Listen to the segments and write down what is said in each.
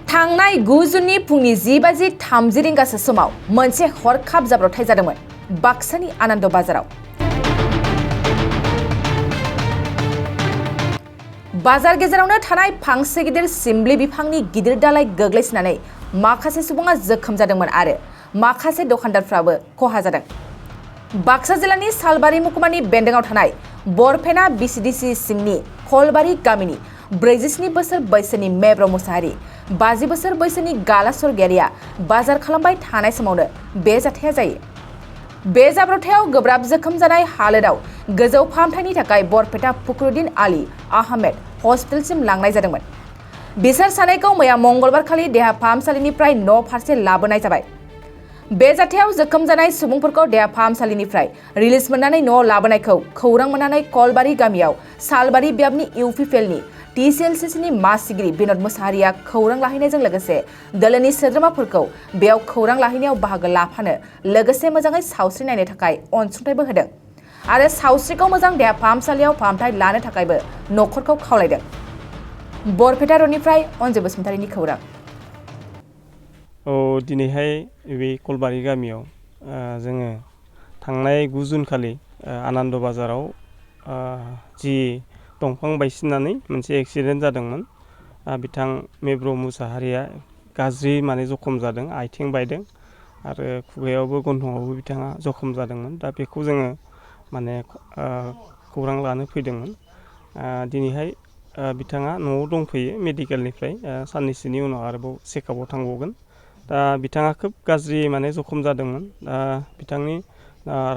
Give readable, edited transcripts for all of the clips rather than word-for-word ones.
थांनाय 9 जुननि फुंनि 10:30 रिंगासो समाव मोनसे हरखाब जाब्रबथाय जादोंमोन बाक्सानि आनन्द बाजाराव। बाजार गेजेरावनो थानाय फांसे गिदिर सिमलि बिफांनि गिदिर दालाइ गोग्लैसिनानै माखासे सुबुङा जोखोम जादोंमोन आरो माखासे दखानदारफ्राबो खहा जादों। बाक्सा जिल्लानि सालबारि महकुमानि बेन्दोंआव थानाय बरपेटा बिसिडिसि सिंनि खलबारि गामिनि 47 बोसोर बैसोनि मेब्र मुसाहारि, 50 बोसोर बैसोनि गाला स्वर्गियारिया बाजार खालामबाय थानाय समावनो बे जाथाया जायो। बे जाब्रबथायाव गोब्राब जोखोम जानाय हालोदाव गोजौ फाहामथायनि थाखाय बरपेटा फखरुद्दिन आली आहमेद हस्पिटालसिम लांनाय जादोंमोन। बिसोर सानैखौ मैया मंगलबारखालि देहा फाहामसालिनिफ्राय न' फारसे लाबोनाय जाबाय। बे जाथायाव जोखोम जानाय सुबुंफोरखौ देहा फाहामसालिनिफ्राय रिलिज मोननानै न'आव लाबोनायखौ खौरां मोननानै कलबारि गामियाव सालबारि बियाबनि UPPLनि TCLCCनि मासिगिरि बिनद मुसाहारिया खौरां लाहैनायजों लोगोसे दोलोनि सोद्रोमाफोरखौ बेयाव खौरां लाहैनायाव बाहागो लाफानो लोगोसे मोजाङै सावस्रि नायनो थाखाय अनसुंथाइबो होदों आरो सावस्रिखौ मोजां देहा फाहामसालियाव फाहामथाय लानो थाखायबो न'खरखौ खावलायदों। बरपेटा रडनिफ्राय अनजय बसुमतारिनि खौरां। दिनैहाय बे कलबारि गामियाव जोङो थांनाय 9 जुन खालि आनन्द बाजाराव जि दंफां बायसिननानै मोनसे एक्सिडेन्ट जादोंमोन। बिथां मेब्र मुसाहारिया गाज्रि जखम जादों, आथिं बायदों आरो खुगायावबो गन्थंआवबो बिथाङा जखम जादोंमोन। दा बेखौ जोङो खौरां लानो फैदोंमोन। दिनैहाय बिथाङा न'आव दंफैयो मेडिकेलनिफ्राय, साननैसोनि उनाव आरोबाव चेकआपआव थांबावगोन। दा बिथाङा खोब गाज्रि जखम जादोंमोन। दा बिथांनि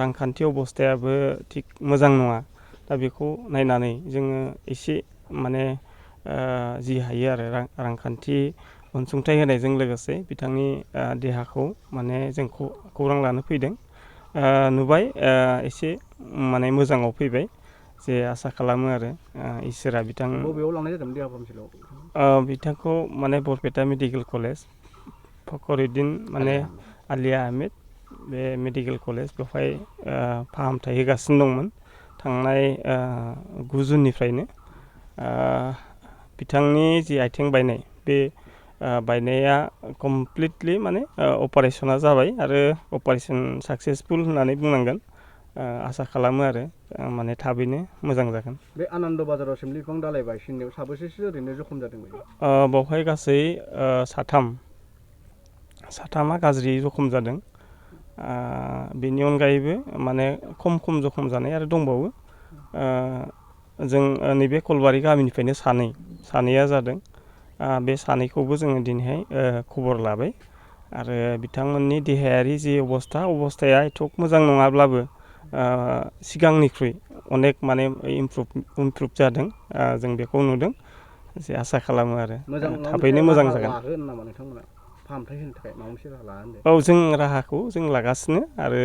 रांखान्थि अबस्थायाबो थिग मोजां नङा। दा बेखौ नायनानै जोङो एसे जि हायो आरो रांखान्थि अनसुंथाइ होनायजों लोगोसे बिथांनि देहाखौ जों खौरां लानो फैदों। नुबाय एसे मोजाङाव फैबाय, जे आसा खालामो आरो इसोरा बबेयाव लांनाय जादोंमोन देहा फाहामसालियाव? बिथांखौ बरपेटा मेडिकेल कलेज फखरुद्दिन आली आहमेद बे मेडिकेल कलेज बेवहाय फाहामथाय होगासिनो दंमोन थांनाय 9 जुननिफ्रायनो। बिथांनि जि आथिं बायनाय, बे बायनाया कमप्लिटलि अपारेशना जाबाय आरो अपारेशन साक्सेसफुल होननानै बुंनांगोन। आसा खालामो आरो थाबैनो मोजां जागोन। बे आनन्द बाजाराव सिमलि बिफां दालाइ बायसिननायाव साबेसेसो ओरैनो जखम जादों? बेवहाय गासै साथामा गाज्रि जखम जादों। बेनि अनगायैबो खम जखम जानाय आरो दंबावो। जों नैबे कलबारि गामिनिफ्रायनो सानैया जादों। बे सानैखौबो जोङो दिनैहाय खबर लाबाय आरो बिथांमोननि देहायारि जि अबस्थाया एथ' मोजां नङाब्लाबो सिगांनिख्रुइ अनेक इमप्रुभ जादों। जों बेखौ नुदों, जे आसा खालामो आरो थाबैनो मोजां जागोन। फाहामथाय होनो थाखाय माबा मोनसे राहा लानांगोन। जों राहाखौ लागासिनो आरो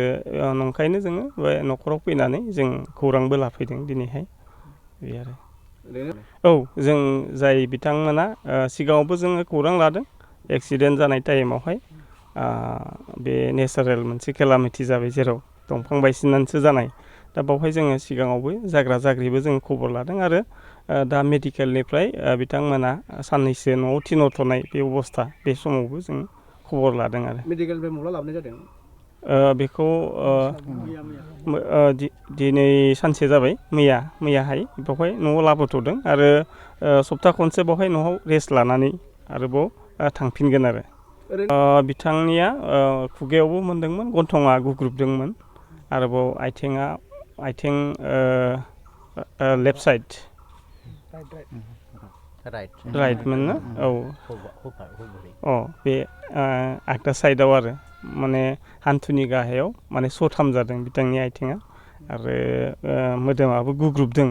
नंखायनो जोङो बे न'खराव फैनानै जों खौरांबो लाफैदों दिनैहाय। बे आरो जों जाय बिथांमोना सिगाङावबो जोङो खौरां लादों एक्सिडेन्ट जानाय टाइमावहाय। बे नेचारेल मोनसे केलामिटि जाबाय, जेराव दंफां बायसिननानैसो जानाय। दा बावहाय जोङो सिगाङावबो जाग्रा जाग्रिबो जों खबर लादों आरो दा मेडिकेलनिफ्राय बिथांमोना साननैसो न'आव थिनहरथ'नाय बे अबस्था, बे समावबो जों खबर लादों आरो। मेडिकेलनिफ्राय माब्ला लाबोनाय जादों? बेखौ दिनै सानसे जाबाय, मैयाहाय बेवहाय न'आव लाबोथ'दों आरो सप्ता खनसे बेवहाय न'आव रेस्ट लानानै आरोबाव थांफिनगोन आरो। बिथांनिया खुगायावबो मोनदोंमोन, गन्थङा गुग्रुबदोंमोन, आरोबाव आथिं लेफ्ट साइड राइटमोन ना? बे आगदा साइडआव आरो हान्थुनि गाहायाव सथाम जादों बिथांनि आथिङा आरो मोदोमाबो गुग्रुबदों,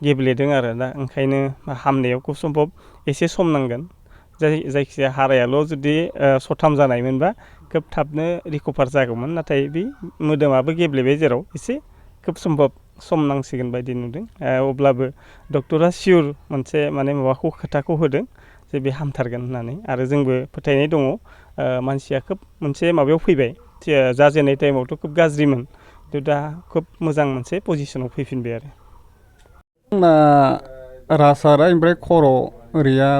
गेब्लेदों आरो। दा ओंखायनो हामनायाव खुब सम्भब एसे सम नांगोन। जायखिजाया हारायाल' जुदि सथाम जानायमोनबा खोब थाबनो रिकभार जागौमोन, नाथाय बे मोदोमाबो गेब्लेबाय जेराव एसे खोब सम्भब सम नांसिगोन बायदि नुदों। अब्लाबो डक्टरा सियर मोनसे खोथाखौ होदों जे बे हामथारगोन होननानै, आरो जोंबो फोथायनाय दङ मानसिया खोब मोनसे माबायाव फैबाय। जाजेननाय टाइमावथ' खोब गाज्रिमोन, दा खोब मोजां मोनसे पजिसनाव फैफिनबाय आरो। आंना रासारा ओमफ्राय खर' ओरैया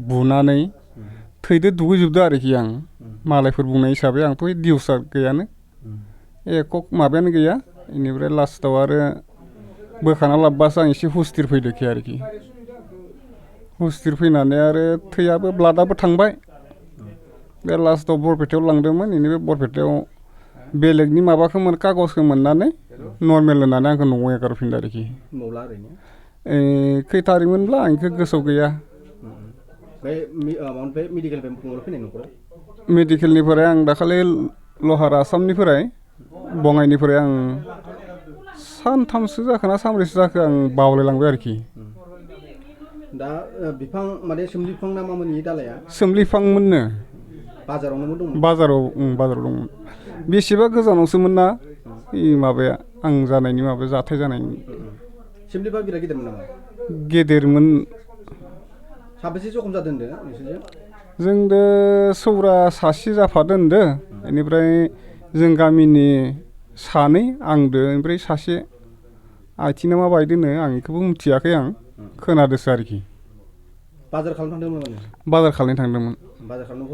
बुनानै थैदो दुगैजोबदो आरोखि आं मालायफोर बुंनाय हिसाबै आंथ' डिउसार गैयानो एख' माबायानो गैया बेनिफ्राय लास्टआव आरो बोखाना लाबबासो आं एसे हुस्थिर फैदोखि आरोखि हुस्थिर फैनानै आरो थैयाबो ब्लाडआबो थांबाय बे लास्टआव बरपेटायाव लांदोंमोन बेनिफ्राय बरपेटायाव बेलेगनि माबाखौ कागजखौ मोननानै नर्मेल होननानै आंखौ न'आव एगारफिनदो आरोखि खै थारिखमोनब्ला आं बेखौ गोसोआव गैया मेडिकेलनिफ्राय आं दाखालि लहार आसामनिफ्राय बङाइनिफ्राय आं सानथामसो जाखोना सानब्रैसो जाखो आं बावलायलांबाय आरोखि दा बिफां माने सोमलि बिफां ना मामोन इयो दालाया सोमलि बिफांमोननो बाजारावनो दंमोन बाजाराव दंमोन बेसेबा गोजानावसोमोन ना माबाया आं जानायनि माबा जाथाय जानायनि सोमलि बिफाङा बिराद गिदिरमोन नामा गेदेरमोन साबेसे जखम जादों होनदों नोंसोरजों जोंदो सौरा सासे जाफादों होनदो बेनिफ्राय जों गामिनि सानै आंदो ओमफ्राय सासे आथिङा मा बायदोंनो आं बेखौबो मिथियाखै आं खोनादोंसो आरोखि बाजार खालामनो थांदोंमोन माने बाजार खालामनो थांदोंमोन बाजार खालामनो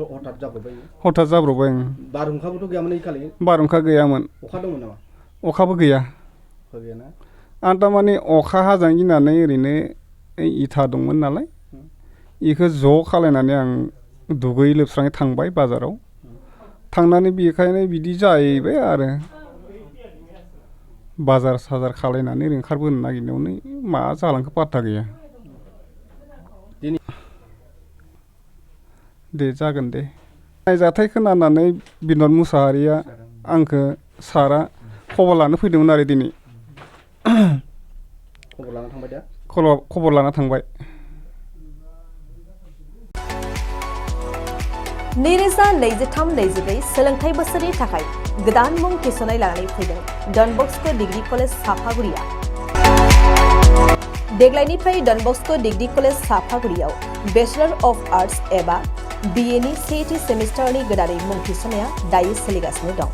हठात जाब्रबबाय बारहुंखाबोथ' गैयामोन खालि बारहुंखा गैयामोन अखा दंमोन नामा अखाबो गैया गैयाना आं थारमाने अखा हाजानो गिनानै ओरैनो इथा दंमोन नालाय बेखौ ज' खालायनानै आं दुगै लोबस्राङै थांबाय बाजाराव थांनानै बेखायनो बिदि जाहैबाय आरो बाजार साजार खालायनानै ओंखारबोनो नागिरनायावनो मा जालांखो पात्ता गैया दे जागोन दे जाथाय खोनानानै बिनद मुसाहारिया आंखौ सारा खबर लानो फैदोंमोन आरो दिनै खबर लाना थांबाय 2023-24 सोलोंथाइ बोसोरनि थाखाय गोदान मुं थिसननाय लानानै फैदों डन बस्क' डिग्री कलेज साफागुरिया देग्लायनिफ्राय डन बस्क' डिग्री कलेज साफागुरियाव बेचलर अफ आर्ट्स एबा BA नि सेथि सेमिस्टारनि गोदानै मुं थिसननाया दायो सोलिगासिनो दं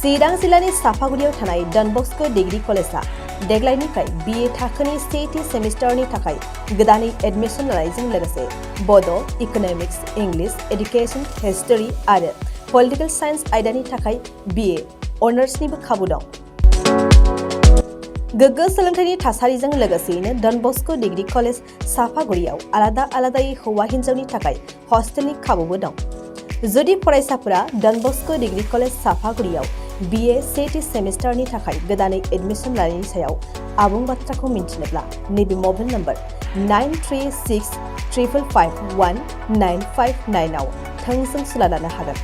चिरां जिल्लानि साफागुरियाव थानाय डन बस्क' डिग्री कलेजआ देग्लायनिफ्राय BA थाखोनि सेथि सेमिस्टारनि थाखाय गोदानै एडमिशन लानायजों लोगोसे बड', इक'नमिक्स, इंलिश, एडुकेशन, हिस्टरी आरो पलिटिकल साइन्स आयदानि थाखाय BA अनार्सनिबो खाबु दं गोग्गो सोलोंथाइनि थासारिजों लोगोसेयैनो डन बस्क' डिग्री कलेज साफागुरियाव आलादा आलादायै हौवा हिन्जावनि थाखाय हस्टेलनि खाबुबो दं जुदि फरायसाफोरा डन बस्क' डिग्री कलेज साफागुरियाव BA सेथि सेमिस्टारनि थाखाय गोदानै एडमिशन लानायनि सायाव आबुं बाथ्राखौ मिन्थिनोब्ला नैबे मबाइल नम्बर 9365519559 आव थोंजों सुला लानो हागोन